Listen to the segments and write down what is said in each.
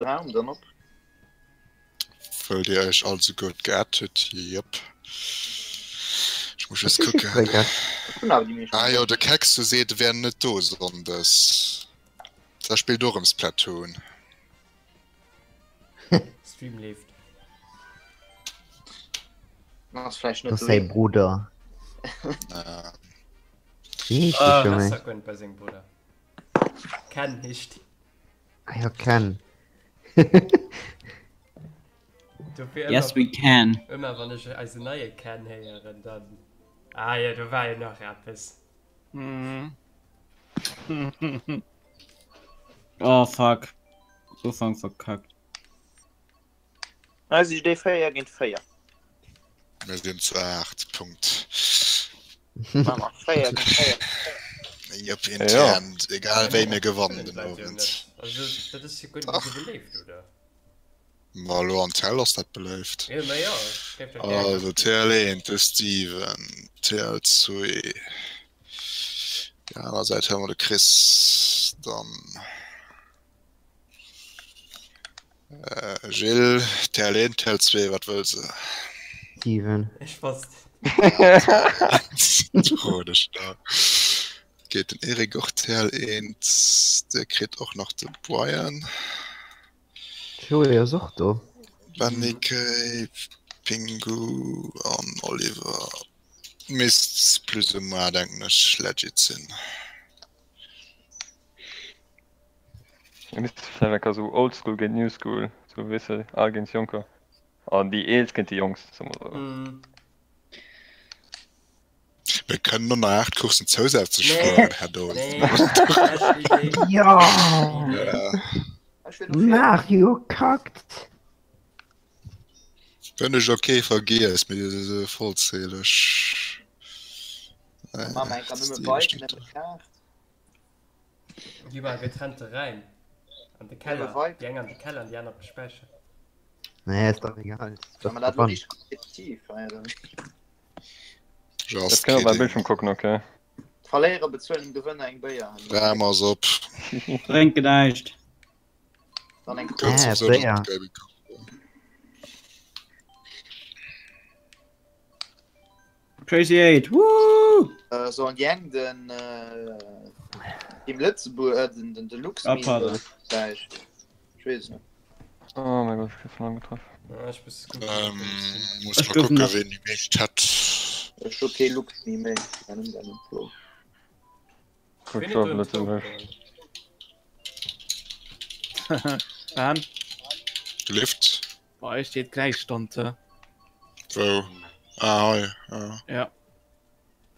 Raum dann op. Wëll dir iech all souguer geadd hutt? Jep. Ech muss just kucken. Ah jo, de Kekstu seet e wär net do Sonndes. Da spillt och erëm Splatoon. Stream leeft. Ass vläicht net Das säi doheem. Bruder. Ja. Wéi heescht dee Ah, scho méi? Messer gönnt bei sengem Brudder. Ken heescht. Ah jo, Ken. Dofir Yes ëmmer, we can. ëmmer wann ech eisen neie Ken héieren, dann. Ah jo, do war jo nach eppes. Oh fuck. Ufank verkackt. Hei si déi 4 géint 4. Mir sinn zu 8, Punkt. Machen 4 géint 4. Jep, intern, egal wéi mir gewannen den Owend. Also, dat ass jo guer net esou beléift, oder? Ma elo an TL ass dat beléift. Jo, ma jo, ech géif dat gär. Also TL1 de Steven, TL2 déi aner Säit hu mer de Chris, dann Gilles, TL1, TL2, wat wëll se? Steven. Ech wosst. Froen ech da. Geet den Eric och TL1, dee kritt och nach de Brian. D'Chloé ass och do. Benny-K, Pingu an Oliver misst plus ou moins, denken ech, legit sinn. Mir misste vläicht enker sou Old School géint New School, sou weess de, al géint Jonker an déi Eelst géint déi Jonks, soe mer sou. Mir kënnen och nach 8 Coursen zousätzlech Nee. fueren, Här Dohl. Nee, schlecht Idee. Jo! Ja. Ech wier dofir. Mario kackt! Wenn ech ok vergiess, mee se vollzähleg. Dann maache mer enker nëmme Bike, nëmme Kaart. Gi mer a getrennte Räim. An de Keller. Nëmme Vibe. Déi eng an de Keller an déi aner op de Späicher. Nee, ist doch egal. Wa mer dat elo richteg kompetitiv feieren. Just Ech kann op mäi kidding. Bildschirm kucken, ok. D'Verléierer bezuelen dem Gewënner eng Béier. Raum ass op. Drénken näischt. Dann eng Gëtt Cola. Äh, sowieso Béier. net Gaming Café. Crazy 8, woo! Äh, sollen déi eng den äh, Team Lëtzebuerg, äh, den, den Deluxe Ah, pardon. Vläicht. Ech weess et net. Oh mäi Gott, ech gouf vun allem getraff. Ah, ech muss gucken, Ähm, wou ech sinn. muss Ech mal gouf kucken, nach- ween déi meescht hat. Ech hu kee Luxmi méi. Mä nëmmen den Flo. Good Ween job, huet do en Lëtzebuerg. Token? Ben, Gelift. bei euch steht Gleichstand, hä? Wou? Ah, hei. Ja. Ja.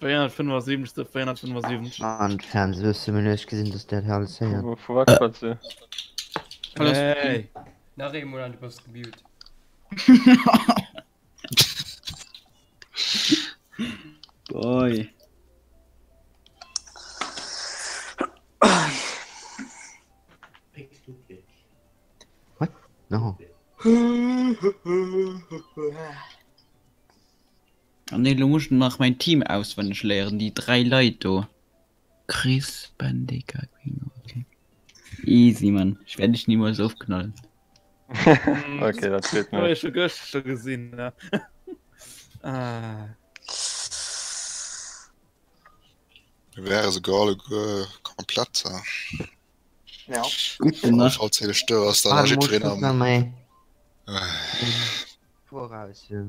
475 zu 475. An Fernseh mir ech gesinn, dass dat alles héiert. Vu vu wat schwätzt du? Alles Hey. Nach eemol an du bass gemute. Boy. What? No. An nee, lo muss ich nach mein Team auswendig léieren, déi 3 Leit do. Chris, Bendika, Gringo, okay. Easy, Mann. Ich werde dich niemals ofknallen. Okay, dat freet Hu mech. ech scho gëschter scho gesinn, ne? Ah. Mir wäre souguer alleguer komplett. Ja. Ja. Gute Nacht. Vollzähleg do ass, dann Ah, ass muss jiddwereen das am. nach méi Äh, voraus. Ja.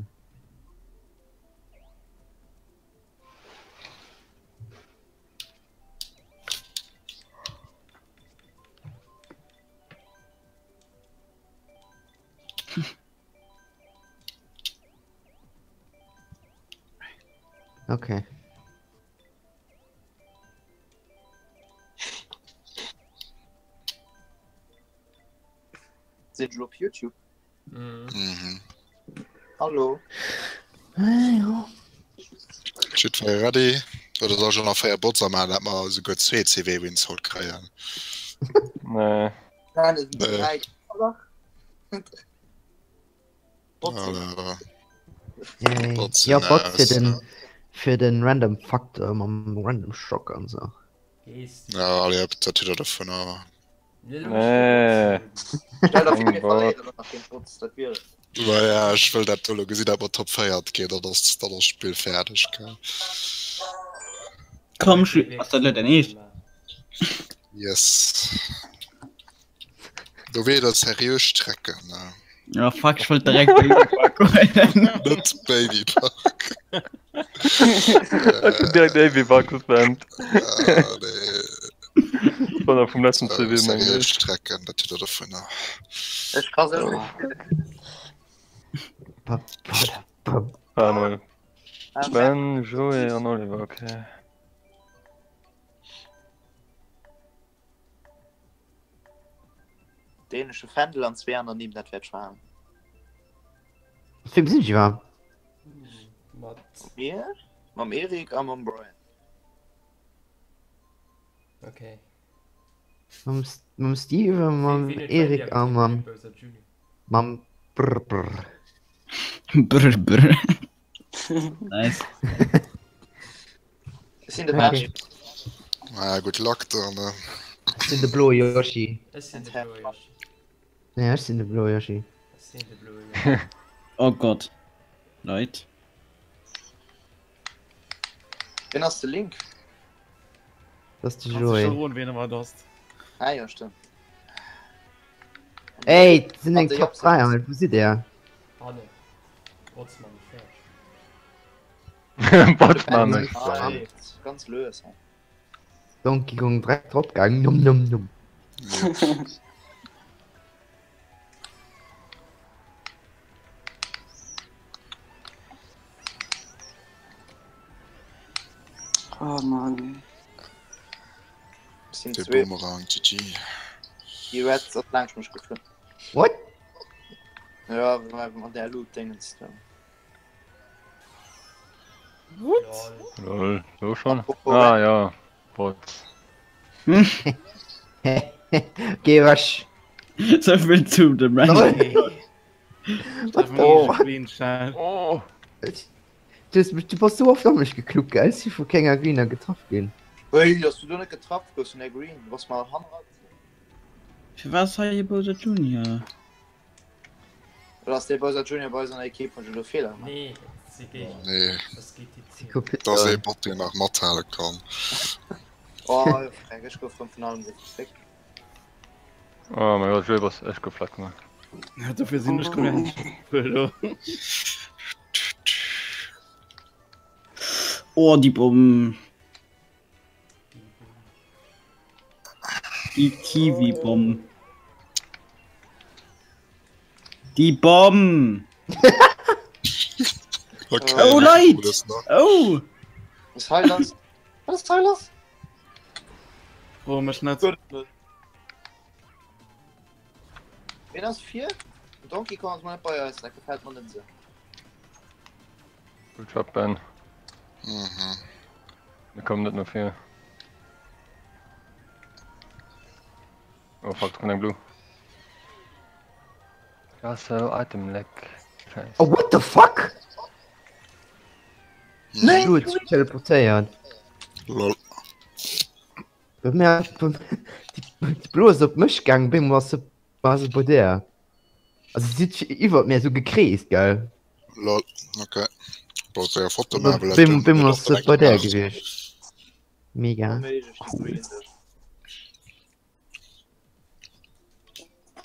Okay. Sinn ech elo op YouTube? Mhm. Mhm. Hallo. Ah, jo. Jiddweree ready? Oder soll ech och nach 4 Botzer maachen, dat mer esouguer zwee CW-Wins haut kréien? Nee. Nein, es sind Äh. drei. Oder? Botze. Oder Yay. Bots Ja, sinn Bots fir aus, den, ja. fir den Random Faktor mam Random Schock an so. Geest. Ja, allez, hop, dat huet der dovunner. Nee. Stell der vir, mir verléieren och nach géint Bots, dat wier et. Ma ja, ech wëll dat do elo gesinn, dat mer Top 4 ginn, dann ass dann ass d'Spill fäerdeg, gell. Komm, ass dat elo däin Eescht? Yes. Do wier der seriö Strecken, ne? Ja, fuck, ech wollt direkt Babypark huelen. Net Babypark. Ech hunn direkt Babypark gespammt. Ah, nee. Das war nach vum letzten CW, mengen Seriö ech. Strecken, dat huet der dovunner. Ech ka sou net spillen. Pa, pa, pa. Ah, mol. Ben, Joé an Oliver, okay. Dänesche Fändel an zwee aner Nimm, dat wäert schwaarm. Mat wem sinn ech iwwerhaapt? Mat Mir? Mam Eric a mam Brian. Okay. Mam, mam Steven, mam Eric a mam, mam Brr Brr. Brr Brr. Nice. Ech sinn de Benji. Ah, good luck dann, ne? Ech sinn de bloe Yoshi. Ech sinn de bloe Yoshi. Nee, ech sinn de bloe Yoshi. Ech sinn de bloe Yoshi. Oh Gott. Leit. Wien ass de Link? Dat ass de Kannst du Joé. schon roden, wen aber das. Ah jo, stimmt. Ey, dat sinn eng An de Top Jobs. 3 hei, wou sidd Dir? Hannen. Botzmann, fertig. Botzmann. Ganz lues. Donkey Kong direkt drop gaangen, nom nom nom. Oh Mann. De Boomerang, GG. Déi Reds ass laanscht mech geflunn. What? Ja, mat där Loot-Dingens do. What? Lol, so schon? Ah ja, Bots. Geh ewech. Souvill zu dem Random. What the Oh. fuck? Oh. Du, hues mech, du bass sou oft a mech gekluckt, gell? Ech si vu kenger Greener getraff ginn. Wéi, dass du do net getraff goufs vun der Green? Du bass mal hannerat. Firwat ass hei e Bowser Junior? Oder ass dee Bowser Junior bei eis an der Equipe? Hunn ech elo Feeler gemaach? Nee, dat si Géigner. Nee. Dat ass GTC. Dat ass ee Bot deen nach mathale kann. Oh, freck, ech gouf rëm vun allem gefléckt. Oh mein Gott, Joey bass ech gouf flett gemaach. Ja, dofir sinn ech komplett do. Oh, déi Bomm. Die Kiwi-Bomm. Die Bomm! Okay, Oh, Leit! das nach. Oh! Was ist hei lass? Was ist hei lass? Fro mech net. Wen ass vir? Donkey Kong ass mol net bei eis, dat gefält mer net esou. Good job, Ben. Mhm. Mir kommen net no vir. Oh fuck, do kënnt eng Blue. Castle Item Leck. Scheiße. Oh, what the fuck? Nee! Du huet sech teleportéiert. Lol. Bei mir, bei, déi, déi Blo ass op mech gaang, op eemol ass se, war se bei där. Also si huet iwwert mir esou gekreest, gell? Lol, okay. Bon, séier Foto Op maachen, well eemol, op dat eemol ass se bei där gemaach. gewiescht. Mega. Onméiglech, déi Green do.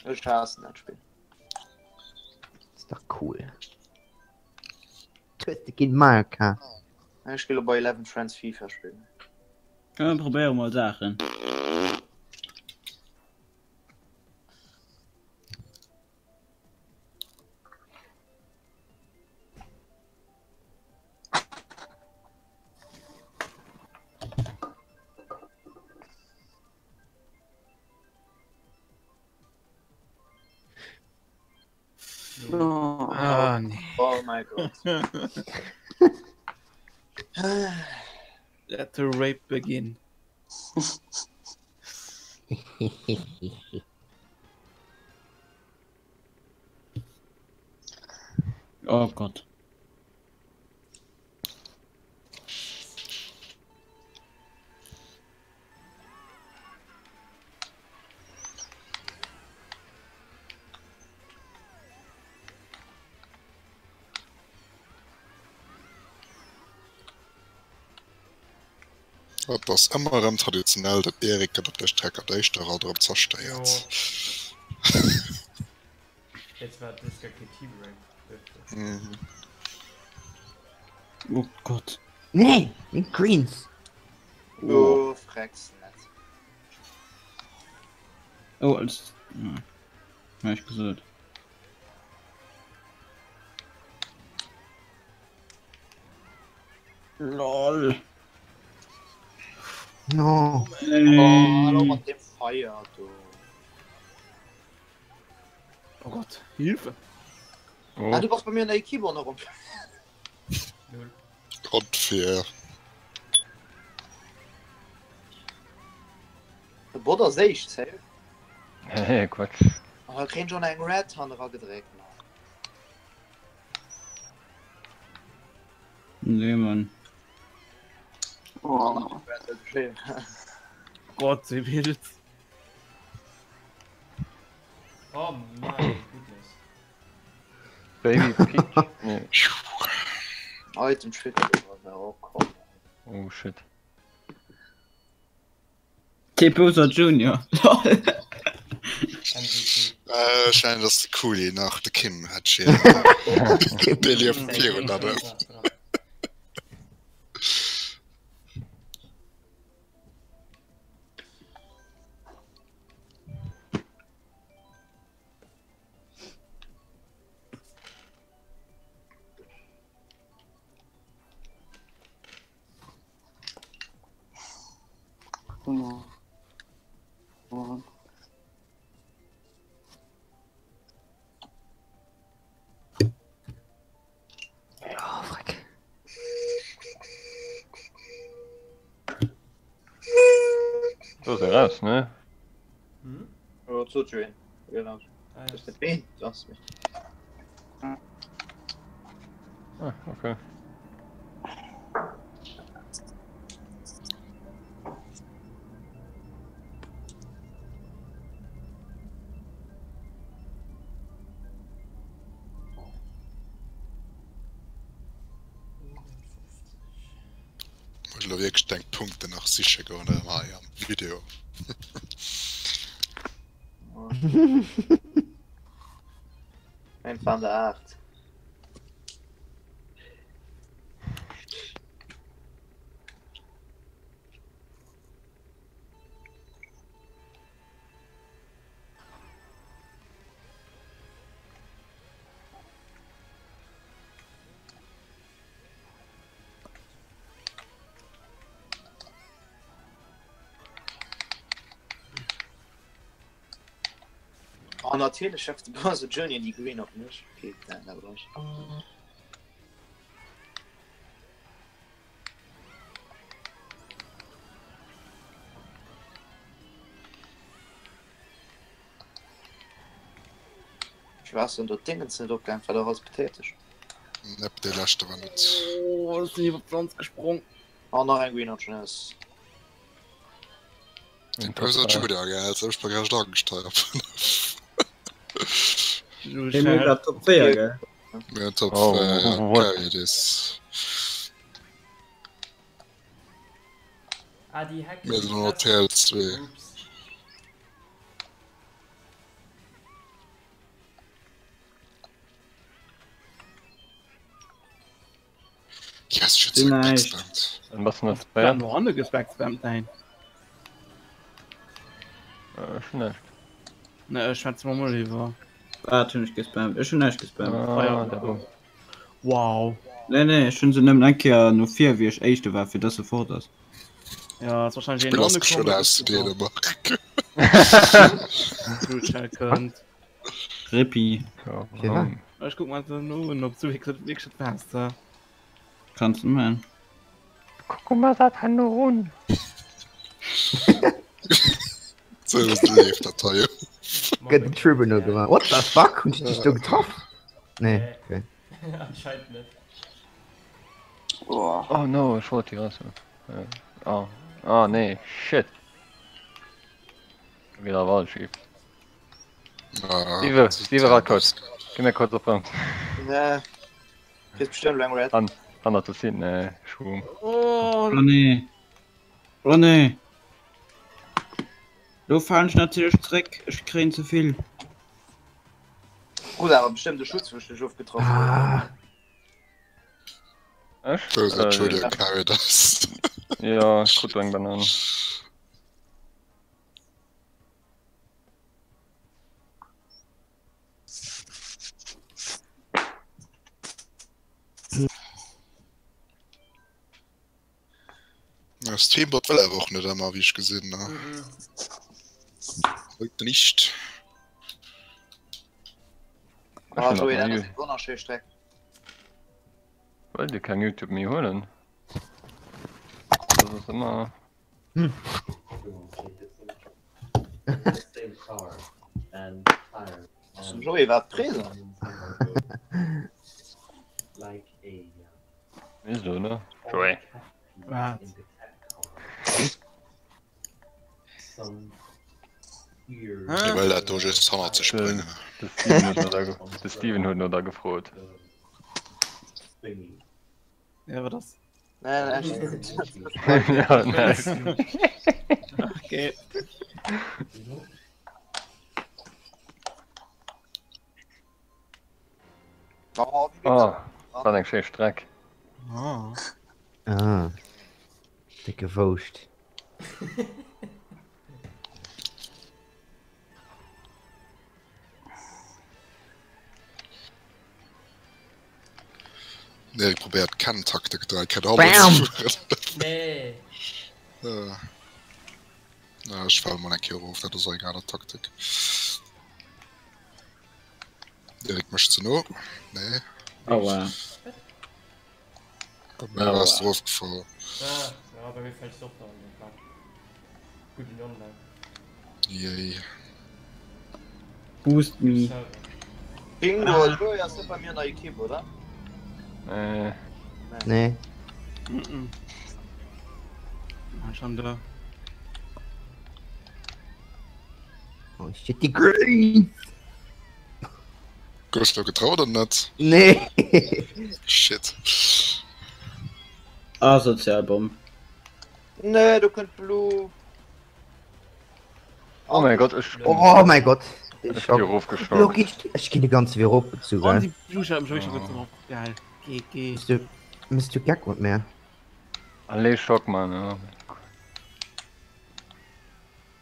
Ech haassen dat Spill. Ass dach cool. Du hues de keen Mario Kart. Ech gi lo bei Eleven Friends FIFA spillen. Komm mir probéiere mol Saachen. Oh. Ah, nee. Oh my god. Let the rape begin. Oh Gott. Et ass ëmmer erëm traditionell, den Eric gëtt op der Streck an der éischter Rei erëm zerstéiert. Jetzt war das gar kein Team-Rank. Oh Gott. Nee, meng Greens. Oh, frecks net. Oh, alles. Ja. Hab ich gesagt. LOL. No. Oh, hallo mat dem Feier do. Oh Gott, Hilfe. Oh. Ah, du bass bei mir an der Equipe och nach op. Null. Onfair. De Bot ass éischt, safe. Hehe, Quatsch. Oh, da kréien ech och nach eng Red han eragedréckt. Nee, Mann. Oh. Gott, wie wild. Oh my goodness. Baby Peach. Nee. Item Trigger, oh, komm. Oh shit. T-Bowser Junior. Lol. MVP. Äh, ech mengen, dass de Kuli nach de Kim hat scheen. Dee lieft virun der. Oh. Oh. Oh, freck. Do ass e raus, ne? Hm? Oh, zu schön. Genau. Ah, Das ist der B, das mich. Ah, okay. Muss elo wierklech deng Punkten nach siche goen hei am Video. Ein van der 8. Oh, natierlech schafft de Bowser Junior déi Green op mech. Okay, nein, dat war ich. Ich war denn dort Dingens net opgaang, war doch alles pathetesch. Nepp, dee leschte war net. Oh, ech sinn iwwer d'Pflanz gesprong. Oh, nach eng Green Option ass. Den Bowser Junior, gell, jetzt hab ich mal grad Angscht hei op 5. Mir hunn grad Top 4, gell? Mir hunn Top Oh, 4, ja, what? carry this. Ah, déi hacken Mir déi sinn an der Tasten. TL2. Ups. Yes, shit, Sinn sag näischt. backspammt. Dann bass du nach Dann zwei. no hanne gesbackspammt, nein. Äh, schon näischt. Ne, ech schwätze mam Oliver. Wat hunn ech gespammt? Ech hunn näischt gespammt. Ah, der Boom. Wow. Nee, nee, ech hunn se nëmmen eng Kéier no vir, wéi ech Éischte war, fir dass se fort ass. Ja, ass wahrscheinlech een Spill no ass hanne schon komm. aus Dänemark. Kënnt. Rippi, Ja, Fir wat? warum? Ech kuck mer dann un, ob du wierklech wierklech dat waars. da. kanns du man. Guck mal dat hanno un. So leeft dat hei. Gëtt den Tribunal gemaach. What the fuck? Hunn ech dech do getraff? Nee. Okay. Anscheinend net. Oh. Oh no, ech wollt déi raus. Äh, oh. Ah nee, shit. Wieder Wall schief. Ah, Steve, Steve war kurz. Gib mir kurz op Bremse. Nee. Kriss bestimmt eng Red. An, hannert der Sinn, äh, Schwung. Oh, Oh nee. Oh nee. Lo falen ech natierlech zréck, ech kréien ze vill. Krut awer bestëmmt e Schutz wou ech dech ofgetraff hunn. Ah. Ech? Wou se Äh, Julia carried ass. ja, ech krut do eng Banan. Ja, Streambot wëll awer och net ëmmer, wéi ech gesinn ne. Heute nicht. Ech Ah, hunn Joé, nach dat nie. ass eng wonnerschéi Streck. Wëllt Dir keng Youtube méi huelen? Dat ass ëmmer. Den Joé war présent. Wieso, ne? Joé. Wat? Hie wëll dat do just hannert sech Den, bréngen. de Steven huet no der, de Steven huet no der gefrot. Ja, wat ass? Nee, nee, Ja, nice. Okay. Oh, wéi geet Oh, dat? wat eng schéi Streck. Oh. Ah. Dicke Wouscht. Nee, ich probéiert Ken-Taktik da, ich Bam! Nee. Na, ech fale mol eng Kéier erof, dat ass och eng aner Taktik. Erik mécht se no. Nee. Aua. Bei mir ass erofgefall. Ah, ja, bei mir fällst du och nach an den Bak. Gudden Online. Yay. Boost me. Server. Bingo, Joé ass net bei mir an der Equipe, oder? Nee. Nee. Mhm. Ah, schon da. Oh shit, die Green! Gouf du getraut oder net? Nee! Shit. Asozial Bomm. Nee, do kënnt Blue. Oh mein Gott, ech Oh mein Gott! ech Schock. gi Lo erofgeschockt. geh ich, ich geh die ganze Weh erop zu, Oh, gell? die Blue hat mich wirklich Oh. schon Geil. Geh, geh. Bist du, bist du Gag mit mir? Allez, Schock, Mann. Ja.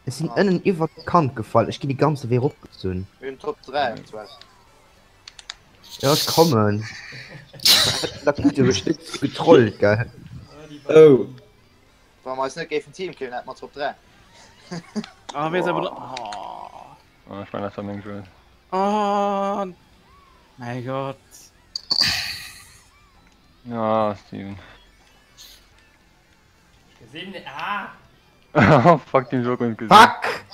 Ech sinn ënnen iwwer d'Kant gefall. Ech ginn déi ganze Wee eropgezunn. Mir hunn Top 3 am Zweifel. Ja, ech kommen. Dat huet jo bestimmt getrollt, gell? Oh. Wa mer eis net géifen Team killen, hätte mer Top 3. Ah, wer ist aber. Oh. Oh, ech mein, dat war meng Schuld. Oh. Mein Gott. Ja, Steven. Gesinn, ah! Oh, fuck, den Joker huet gesinn. Fuck!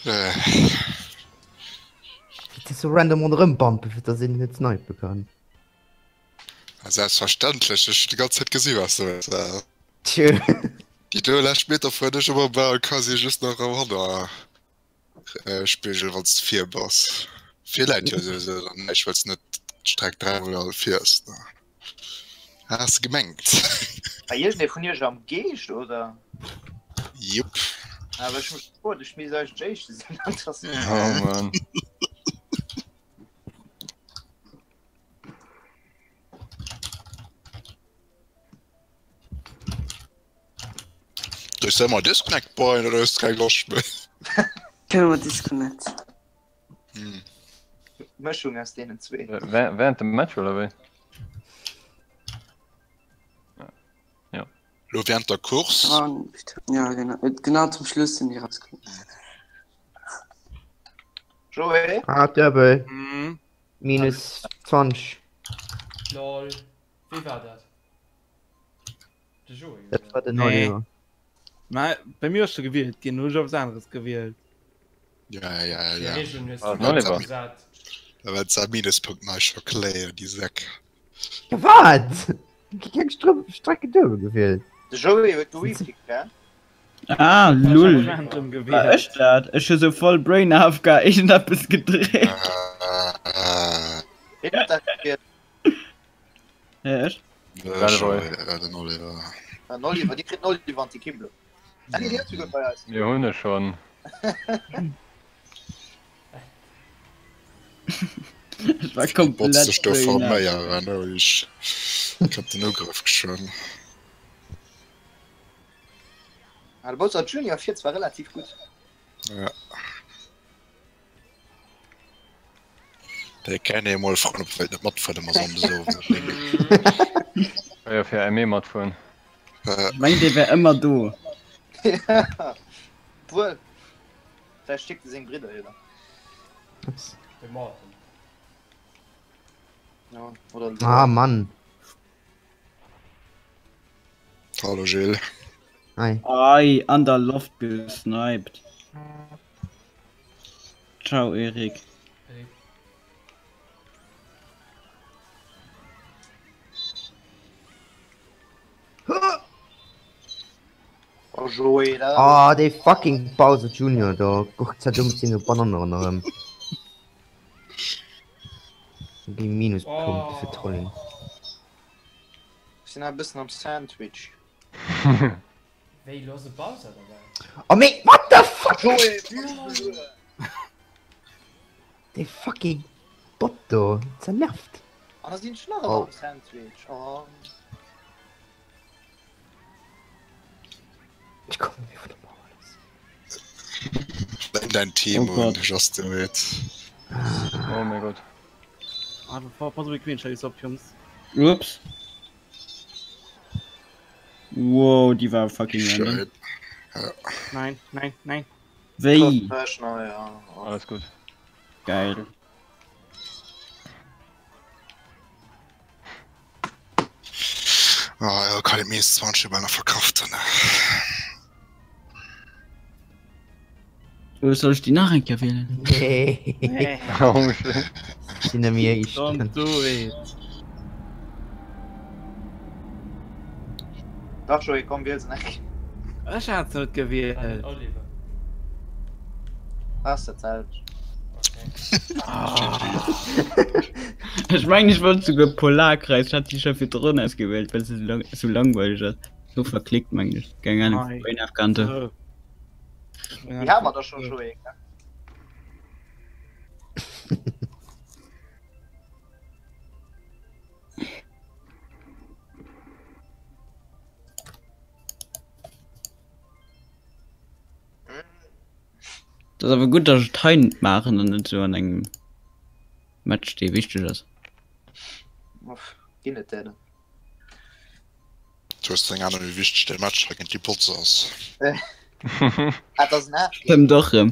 Äh, Wéi se so random ronderëm bumpen, fir dass een net snipen kann. Selbstverständlech, ech hun déi ganz Zäit gesi was du hues. Äh, Tjö. Déi do lescht Meter fueren ech ëmmer bal quasi just nach am Hanner. Spigel wann s de vir bass. Vir läit jo souwisou dann näischt, well s net d'Streck dräimol all fiers. Has de gemengt. War iergendee vun iech am Geescht oder? Jupp. Ah, well ech mech gefrot, ech misst eigentlech éischte sinn an dass. Oh Mann. Duerch se ëmmer Disconnect Boy oder hues de keng Loscht méi? Kënne mer Disconnect. Hm. Mëschung aus deenen zwee. Während dem Match oder wéi? Ja. Lo während der Course? Ja genau, genau zum Schluss sinn déi rauskomm. Joé? Ah, Double. Mhm. Minus 20. Lol. Wee war dat? De Joé, Dat oder? war den Nee. Oliver. Mä bei mir ass scho gewielt ginn, hunn ech eppes aneres gewielt. Ja, ja, Déi ja. Regeln hues Ah, du den Oliver. gesat. Da war se Minuspunkt nei scho kléien, déi Säck. Ja, wat? Gi keng Strëpp Strecke duebel gewielt. De Joé huet gerepicked, gell? Ah, lull. Random War gewielt. ech dat? Ech hu sou voll Brain AFK iergendeppes gedréckt. Äh, Wien huet dat gewielt? Hä, ech? Den Oliver. Den Oliver, Dir kritt den Oliver an d'Ekipp elo. Ah nee, dee ass souguer bei eis. Mir hunn e schonn. Ech war komplett Botz dech do duercherneen. forméieren, oh ich kritt den Ugrëff geschwënn. Ah, de Bowser Junior fiert zwar relativ gutt. Ja. Dee kann ee mol froen, ob e wéilt net matfueren am Sonndesowend. Ka jo fir ME matfueren. Ech mengen dee wär ëmmer do. Obwuel, vläicht schéckt e seng Bridder jo dann. Ups. De Martin. Ja, oder den Ah Mann. Hallo Gilles. Hi. Ei, an der Loft gesniped. Ciao Erik. Hey. Oh, Joé, dat Ah, dee fucking Bowser Junior do guckt zerdummt senge Bananne ronderëm. Gi Minuspunkte fir Trolling. Ech sinn nach e bëssen am Sandwich. Wéi, lo ass e Bowser derbäi? Oh mee what the fuck? Joé, Bügel! Dee fucking Bot do zernervt. An da sinn ech nach ëmmer am Sandwich. Oh. Ech kommen net méi vun der Mauer lass. Blame dein Team Oh un, Gott. just do it. Oh mein Gott. Ah, pass op, Queen schéisst op, Jungs. Ups. Wow, die war fucking random. Schön. Nein, nein, nein. Wéi? Trëfft mech, na ja. Alles gut. Geil. Ah ja, kann ich minus 20 bei nach verkraften. Oder soll ich die nach eng Kéier wielen? Nee. Nee. Oh shit. Sinn der mir ich. Don't do it. Dach Joé, komm, wiel se nach. Ech hat se net Ah, den gewielt. Oliver. Ass dat selwecht. Okay. Ah. Ech mengen ech wollt souguer Polarkreis, ech hat déi scho virdrun ausgewielt, well se sou langweileg ass. Sou verklickt mengen ech. Keng Ahnung, Ei. Brain Afgante. So. Déi hate mer da schon, Joé, gell? Dat ass awer gutt, datt ech et hei maachen an net sou an engem Match, dee wichteg ass. Uff, ginn et där dann? Du hues keng Ahnung wéi wichteg dee Match hei géint déi Bots ass. Ah, dat ass en Aart. Stëmmt och rëm.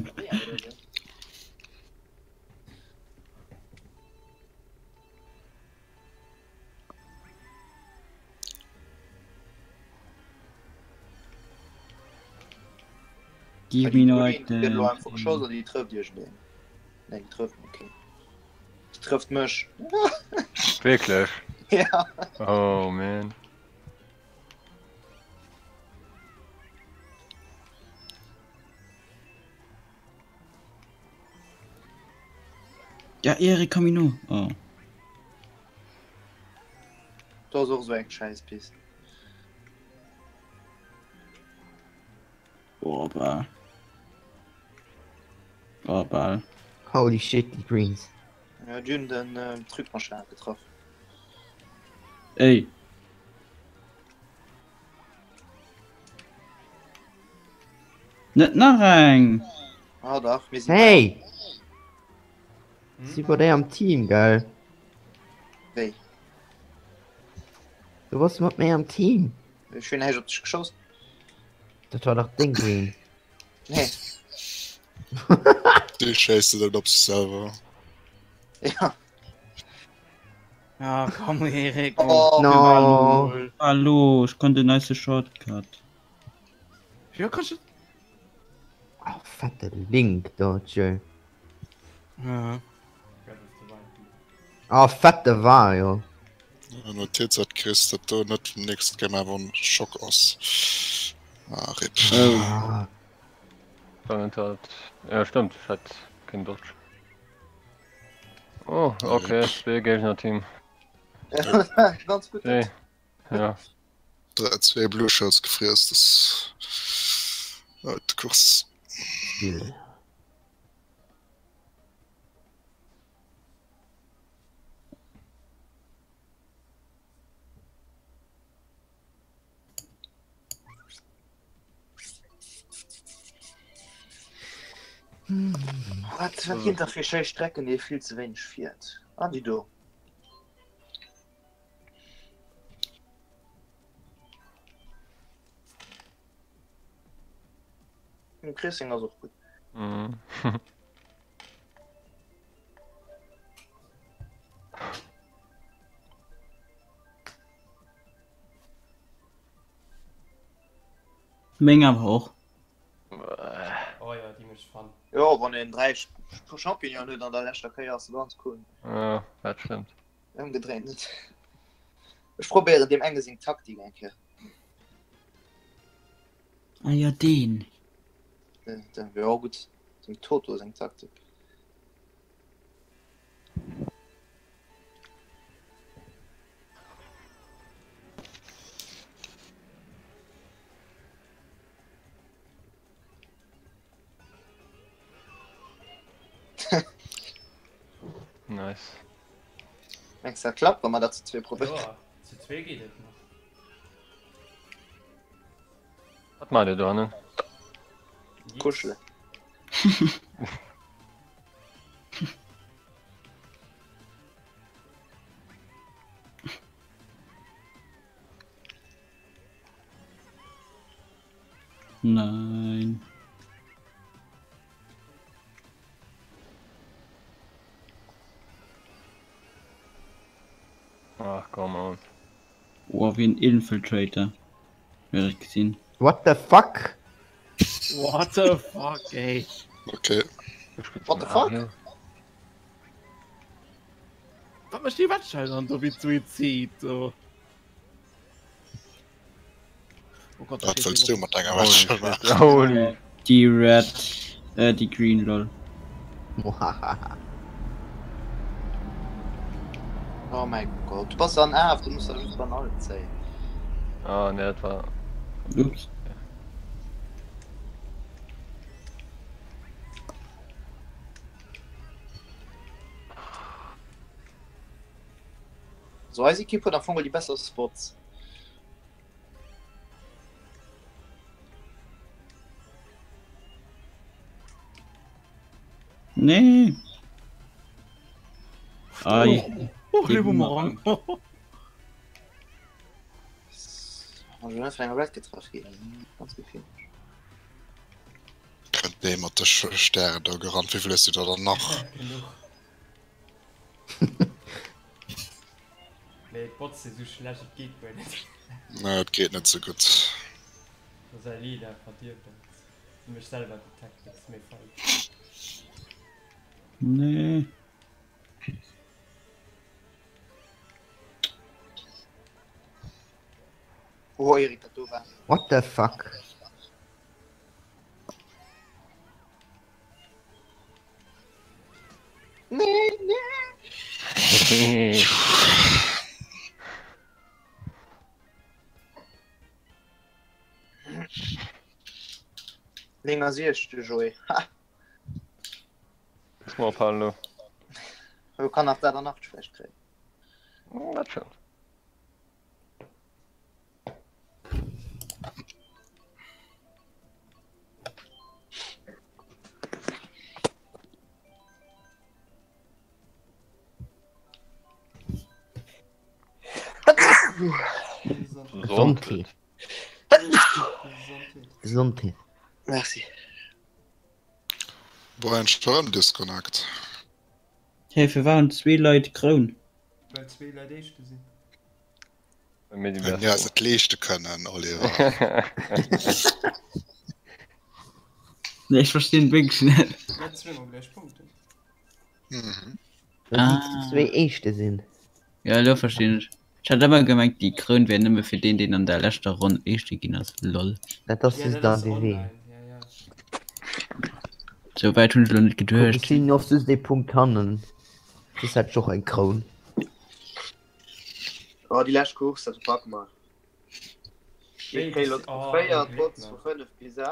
Give me no Gëtt elo einfach geschoss oder déi trëfft iergendeen? Nee, déi trëfft, okay. Déi trëfft mech. Wierklech? Ja. Oh man. Ja, Erik, komm no. Oh. Do ass och esou eng Schäisspist. Oh, bal. Oh, bal. Holy shit, déi Greens. Ja, déi hunn den Trucmaschin getraff. Ey. Net nach eng! Ah dach, mir sinn. Hey! Hm? Si bei déi am Team, gell? Wéi? Du wars mat méi am Team. Ech hunn näischt op dech geschoss. Dat war dach deng Green. Nee. Dee schéisst net op sech selwer. Ja. Ah, komm Erik. Oh, No. Hallo, ech konnt en nice Shortcut. Ja, kannst du. Oh, fette Link do, tjö. Ja. Oh, fette Wario. Notiz dat Chris dat do net vum nächste Game awer en Schock ass. Ah, rip. Oh. Ah, Dann hat ja stimmt, ich hat kein Dodge. Oh, okay, Spiel Gegner Team. Ganz gut. Nee. Ja. 3, 2 Blue Shirts gefriess, das äh, Kurs. Spiel. Wat wat ginn da fir schéi Strecken, déi ee vill ze wéineg fiert? Ah, déi do. Den Chris seng ass och gutt. Mhm. Meng awer och. Oh jo, déi mécht Fun. Jo, wann een 3 Champignonen huet an der leschter Kéier, ass se ganz cool. Jo, dat stëmmt. Ëmgedréint net. Ech probéieren deem enge seng Taktik eng Kéier. Ah jo, deen. Jo gutt, dem Toto seng Taktik. Nice. Mengs dat klappt, wa mer dat zu zwee probéieren? Jo, zu zwee geet et nach. Wat maacht dir do hannen? Kuschelen. Nein. Ach, come on. Oh, wéi en Infiltrator. Huet dat gesinn. What the fuck? What the fuck, ey. Okay. What the fuck? Wat mécht déi Wettschein dann do wéi Suizid do? Oh Gott, Wat wëlls du mat denger Wettschein maachen? Holy. Déi red, äh, déi green, lol. Mohahaha. Oh mäi Gott, du bass an Af, du muss der just an alt zéien. Ah, nee, dat war. Ups. So, eis Ekipp huet am Fong déi besser Spots. Nee. Ai. Oh, oh, Bumerang. Wann eng Red getraff ginn, ganz geféierlech. Kënnt dee mat de Stären do gerannt? Wéi vill hues du der dann nach? Genuch. Nee, d'Bots si sou schlecht, et geet guer net. Nee, et geet net sou gutt. Do säi Leader verdierft et. Si mécht selwer déi Tactics méi fein. Nee. Oh Erik, dat do war. What the fuck? Nee, nee. Néng a siech, de Joé. Ha! Muss mer ophalen elo. Lo kann nach dat an 8 vläicht kréien. Dat schonn. Gesondheet. Gesondheet. Merci. Boah, en Stroumdisconnect. Hey, firwat hunn zwee Leit Kroun? Well zwee Leit Éischte sinn. Well mir eis et leeschte kënnen, Oliver. Nee, ech verstinn et wierklech net. Net zweemol gläich Punkten. Mhm. Well si déi zwee Éischte sinn. Ja, elo verstinn ech. Ech hat ëmmer gemengt, déi Kroun wär nëmme fir deen, deen an der leschter Ronn Éischte ginn ass. Lol. Dat ass Ja, just dat ass an DW. online. Ja, ja. Sou wäit hunn ech elo net Guck, ech geduecht. sinn och just ee Punkt hannen. Soss hätt ech och eng Kroun. Oh, déi lescht Course, dat packe mer. Mir kréie lo 4 Bots vu 5 bis 8.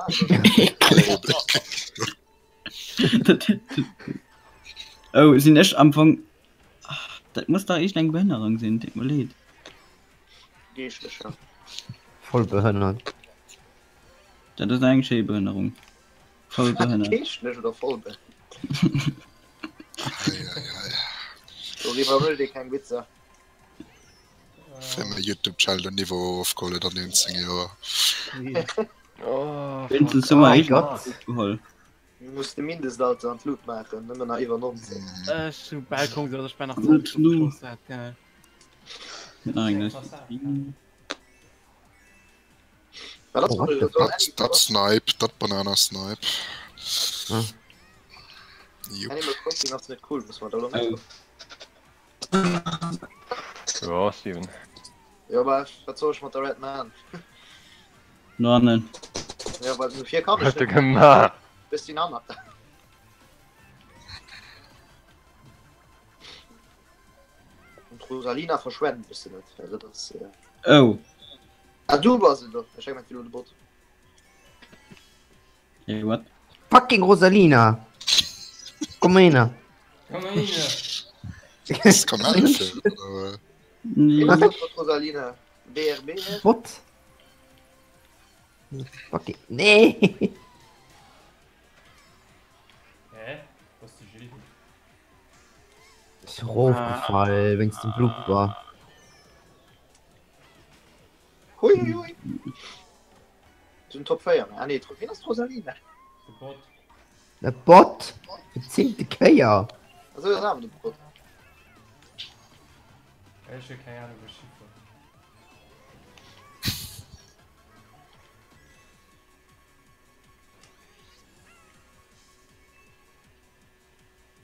Oh, sinn ech am Fong. Dat muss dach iergend eng Behënnerung sinn, deet mer leed. Geeschtlecher. Voll behënnert. Dat ass eng schéi Behënnerung. Voll behënnert. Geeschtlech oder voll behënnert? Doriwwer mécht ee keng Witzer. Fir mäi Youtube Channel den Niveau erofgeholl huet an deenen 10 Joer. Oh, Wéinstens fuck. hu mer Oh eegent Gott. geholl. Muss de Mindestalter an d'Lut maachen, nëmmen nach iwwer 19. Ech hu bal komm gesot, ech war nach Gut, 20 nu. geschoss hat, geil. Nach eng Wat ass Oh, what the Dat, dat Snipe, dat Banana Snipe. Hm. Jupp. Animal Crossing ass net cool, muss man da lo net. Oh. Ja, Steven. Jo, aber wat soll ech mat der Red Man? No hannen. Ja, well no vir kann Was ech hast du net. gemacht? Bis die hannert. Und Rosalina verschwenden bist du net. Also das, äh... Oh. Ah, du bass et doch. Ech mein, de Bot. Hey, what? Fucking Rosalina! Komm her! Komm mal hier. Das kann helfen, oder? Nee. Was ass mat Rosalina? BRB? What? Fucking. Nee! Hä? Wo ass de Gilles hin? Ist rofgefall, wéinst dem Blooper. Hui, hui, hui. Sinn Top 4. Ah nee, wien ass d'Rosalina? De Bot. De Bot! Fir d'zéngte Kéier! Also ass awer de Bot. Ech hu keng Ahnung wou ech hifueren.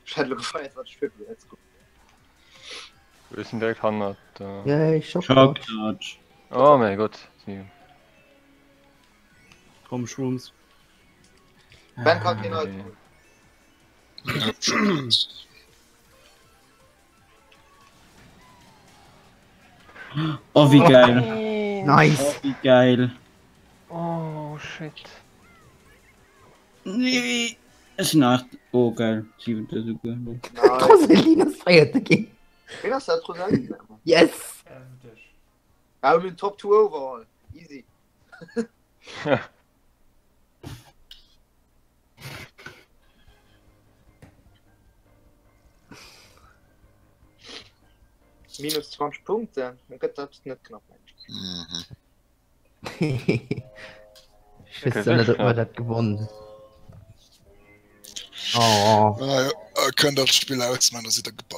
Ech hätt elo gefeiert wann ech Triple hätt. Wir sind direkt hannert. Äh... Yay, Shock Shock Dodge. Dodge. Oh mein Gott. Sie. Komm, Shrooms. Ben kann keen Item holen. Ja, schon. Oh, wéi geil. Nice! Oh, wéi geil. Oh shit. Nee. Ech sinn 8. Oh, geil. 7. Souguer. Nice. D'Rosalina ass Véierte ginn! Wien ass dat Rosalina? Yes! Hefteg. Ah, mir hunn Top 2 overall. Easy. Minus 20 Punkte, dann gëtt dat net knapp. Mhm. Ech weess net, ob mer dat gewonnen hunn. Oh. Ah, ja, könnt dat Spill ausmachen, da sidd der gebannt.